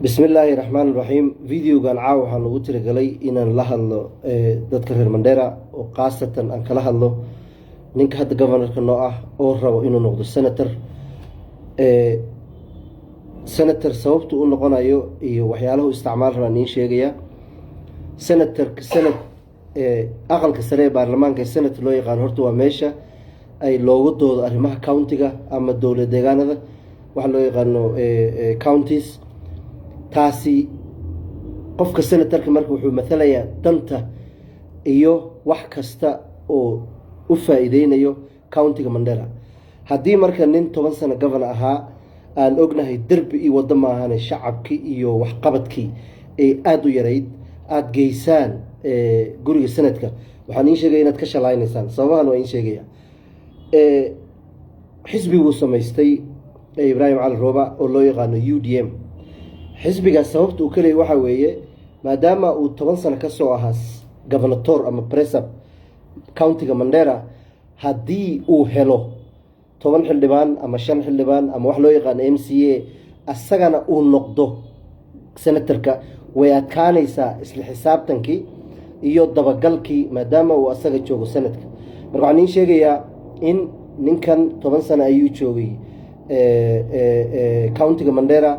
Bismi illaahi raxmaan raxiim. Videogan caawa waxaan ugu tiragalay inaan la hadlo dadka reer Mandera, oo khaasatan aan kala hadlo ninka hadda governorka noo ah oo rabo inuu noqdo senator. Senator sababtu u noqonayo iyo waxyaalahu isticmaal rabaan iin sheegaya. Senator, senate, aqalka sare ee baarlamaanka ee senate loo yaqaano, horta waa meesha ay looga doodo arrimaha countiga ama dowlad deegaanada, waxa loo yaqaano counties. Taasi qofka senatorka marka wuxuu mathalayaa danta iyo wax kasta oo u faa-iideynayo countiga Mandera. Haddii marka nin 10 sano governor ahaa, aan ognahay derbi iyo waddo maahane shacabkii iyo waxqabadkii ee aada u yarayd, aada geysaan guriga senate-ka, waxaan iin sheegaya inaad ka shalaynaysaan. Sababahan waa iin sheegaya. Xisbiguu samaystay Ibraahim Cali Rooba oo loo yaqaano UDM. Xisbigaas sababta uu ka leeyay waxaa weeye, maadaama uu 10 sano kasoo ahaa governator ama presab countiga Mandera, haddii uu helo 10 xildhibaan ama shan xildhibaan ama wax loo yaqaano MCA, asagana uu noqdo senatorka, way adkaanaysaa isla xisaabtankii iyo dabagalkii, maadaama uu asaga joogo senate-ka. Marka waxaan iin sheegayaa in ninkan 10 sano ayuu joogay countiga Mandera,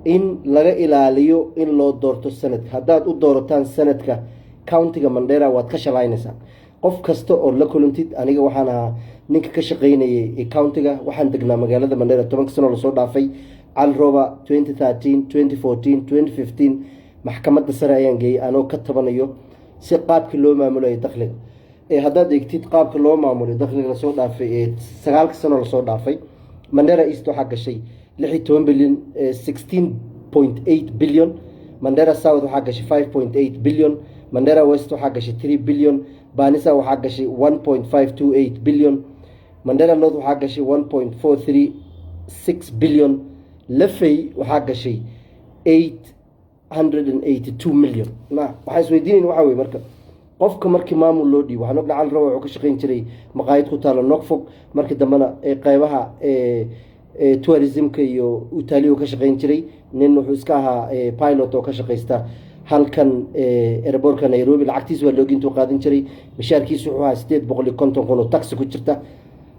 in laga ilaaliyo in loo doorto senate-ka. Haddaad u doorataan senate-ka countiga Mandera, waad ka shalaynaysaa qof kasta oo la kulantid. Aniga waxaan ahaa ninka ka shaqeynayay countiga. Waxaan degnaa magaalada Mandera 10-ka sanoo lasoo dhaafay. Cali Roba 2013, 2014, 2015 maxkamadda sare ayaan geeyey, anoo ka tabanayo si qaabkii loo maamulayo dakhliga. Haddaad eegtid qaabka loo maamulay dakhliga lasoo dhaafay ee 9-ka sanoo lasoo dhaafay, Mandera East waxaa gashay 16 bilyan, 16.8 billion. Mandera South waxaa gashay 5.8 billion. Mandera West waxaa gashay 3 billion. Banisa waxaa gashay 1.528 billion. Mandera North waxaa gashay 1.436 billion. Lafey waxaa gashay 882 million. Ma waxaan isweydiinayn waxaa weye, marka qofka markii maamul loo dhiibo, waxaan ogna Cali Raba wuxuu ka shaqeyn jiray maqaayad ku taala Nogfog, markii dambena qeybaha tourismka iyo utaaliyu ka shaqeyn jiray. Nin wuxuu iska ahaa pilot oo ka shaqeysta halkan airportka Nairobi. Lacagtiisa waa loogi intuu qaadan jiray. Mishaarkiisu wuxuu ahaa 850,000 oo tax ku jirta.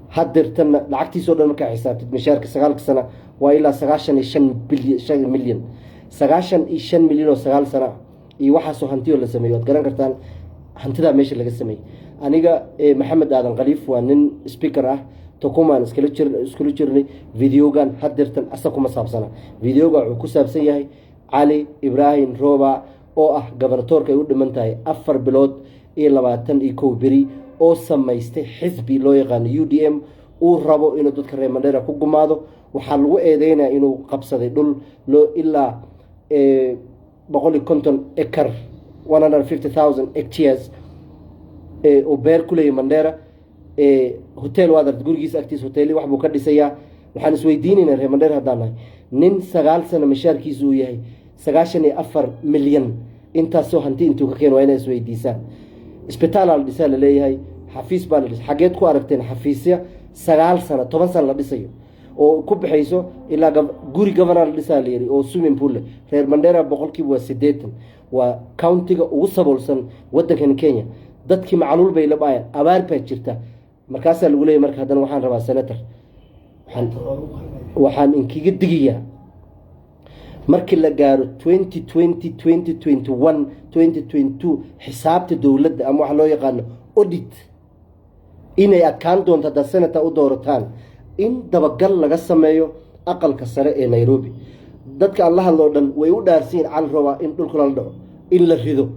Hadeertanna lacagtiisao dhan markaa xisaabtid, mishaarka 9-ka sana waa ilaa 95 bilyan, 5 milyan, 95 milyan oo 9 sana iyo waxaasoo hantiyo la sameeyo. Waad garan kartaan hantidaa meesha laga sameeyey. Aniga Maxamed Aadan Khaliif waa nin speaker ah, tokumaan iskala jir iskula jirnay. Videogan hadeertan asa kuma saabsana. Videoga wuxuu ku saabsan yahay Cali Ibraahim Roba oo ah governatorka ay u dhiman tahay 4 bilood iyo 21 beri, oo samaystay xisbi loo yaqaano UDM, uu rabo inuu dadka reer Mandera ku gumaado. Waxaa lagu eedeynaya inuu qabsaday dhul loo ilaa 150 acre, 150,000 hectares, oo beer ku leeyahy Mandera. Hotel waad aragtay, gurigiisa agtiisa hoteeli wax buu ka dhisayaa. Waxaan isweydiinaynaa reer Mandera haddaan nahay, nin 9 sano mishaarkiisu uu yahay 94 milyan, intaasoo hanti intuu ka keeno? Waa inaa isweydiisaan. Isbitaalaa la dhisaa laleeyahay, xafiis baa la dhisay. Xageed ku aragteen xafiisya 9 sano, 10 sano la dhisayo oo ku bixayso ilaa guri governor la dhisaa la yiri oo swimming pool leh? Reer Mandera 80% waa countiga ugu saboolsan waddankan Kenya. Dadkii macluul bay la baayaan, abaar baa jirta. Markaasaa lagu leeyay marka haddana waxaan rabaa senator. Waxaan inkaga digayaa, markii la gaaro 2020, 2021, 2022, xisaabta dowladda ama waxa loo yaqaano audit inay adkaan doonto haddaad senator u doorataan, in dabagal laga sameeyo aqalka sare ee Nairobi. Dadka aan la hadloo dhan way u dhaarsiin Cali Rabaa in dhulka lala dhaco, in la rido.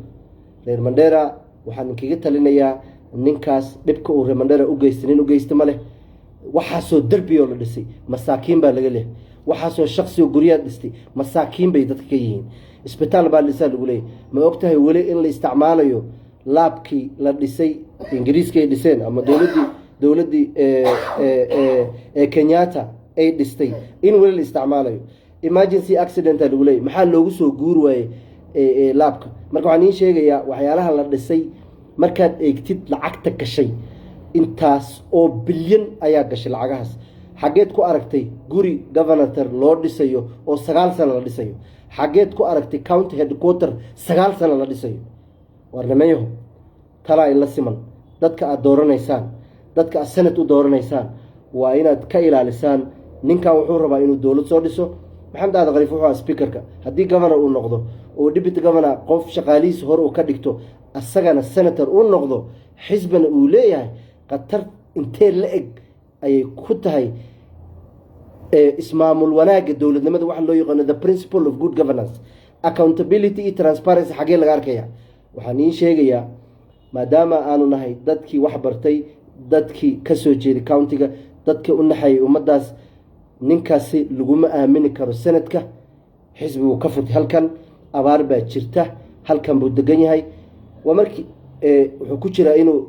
Reer Mandera, waxaan inkaga talinayaa, ninkaas dhibka uu reer Mandera u geysta nin u geysta ma leh. Waxaasoo derbiyoo la dhisay masaakiin baa laga lehay. Waxaasoo shaksioo guryaad dhistay masaakiin bay dadka ka yihiin. Isbitaal baa dhisaa lagu leeyahy. Ma ogtahay weli in la isticmaalayo laabkii la dhisay, Ingiriiska ay dhiseen ama dowladdii ee Kenyatta ay dhistay, in weli la isticmaalayo? Emergency accidenta lagu leeyay. Maxaa loogu soo guuri waayey laabka? Marka waxaan iin sheegayaa, waxyaalaha la dhisay markaad eegtid lacagta gashay, intaas oo bilyan ayaa gashay lacagahaas. Xaggeed ku aragtay guri governor loo dhisayo oo 9 sano la dhisayo? Xaggeed ku aragtay county headquarter 9 sano la dhisayo? Waar nimanyaho, talaa in la siman. Dadka aada dooranaysaan, dadka aad senate u dooranaysaan, waa inaad ka ilaalisaan. Ninkan wuxuu rabaa inuu dowlad soo dhiso. Maxamed Aadan Khaliif wuxuu aha speakerka. Haddii governor uu noqdo oo deputy governor qof shaqaalihiisa hore uu ka dhigto, asagana senator uu noqdo, xisbina uu leeyahay, khatar intee la eg ayay ku tahay ismaamul wanaagga dowladnimada, waxa loo yaqaano the principle of good governance, accountability iyo transparency? Xaggee laga arkaya? Waxaan iin sheegayaa, maadaama aanu nahay dadkii wax bartay, dadkii ka soo jeeday countiga, dadka u naxayay ummaddaas, ninkaasi laguma aamini karo senate-ka. Xisbiguu ka furtay halkan, abaar baa jirta, halkan buu degan yahay. Waa markii wuxuu ku jiraa inuu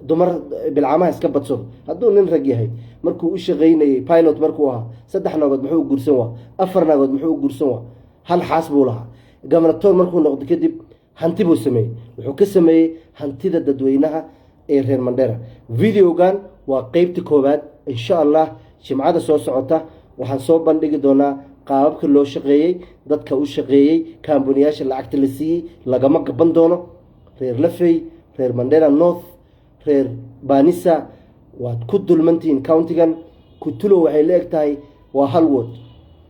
dumar bilcamaha iska badsado. Hadduu nin rag yahay, markuu u shaqaynayay pilot markuu ahaa, saddex naagood muxuu u guursan waa? Afar naagood muxuu u guursan waa? Hal xaas buu lahaa. Governor markuu noqdo kadib, hanti buu sameeyey. Wuxuu ka sameeyey hantida dadweynaha ee reer Mandheera. Videogan waa qeybta koowaad. Insha Allah, Jimcada soo socota waxaan soo bandhigi doonaa qaababka loo shaqeeyey, dadka u shaqeeyey, kambuniyaasha lacagta la siiyey. Lagama gaban doono. Reer Lafey, reer Mandera North, reer Banisa, waad ku dulmantihiin countigan. Kutulo waxay la eg tahay waa hal ward.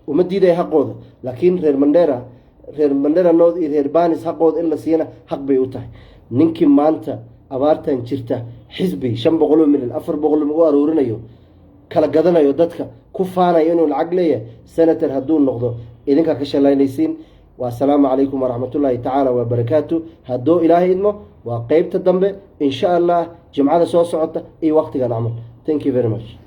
Uma diidaya xaqooda, laakiin reer Mandera, reer Mandera North iyo reer Banis xaqooda in la siiyana xaq bay u tahay. Ninkii maanta abaartan jirta xisbi 500 oo milyan, 400 u aruurinayo, kala gadanayo, dadka ku faanayo inuu lacag leeyahay, senator hadduu noqdo, idinkaa ka shalaynaysiin. Wasalaamu calaykum waraxmatullaahi tacaala wabarakaatu. Hadduu Ilaahay idmo, waa qeybta dambe, insha Allah, Jimcada soo socota iyo waqtigan camal. Thank you very much.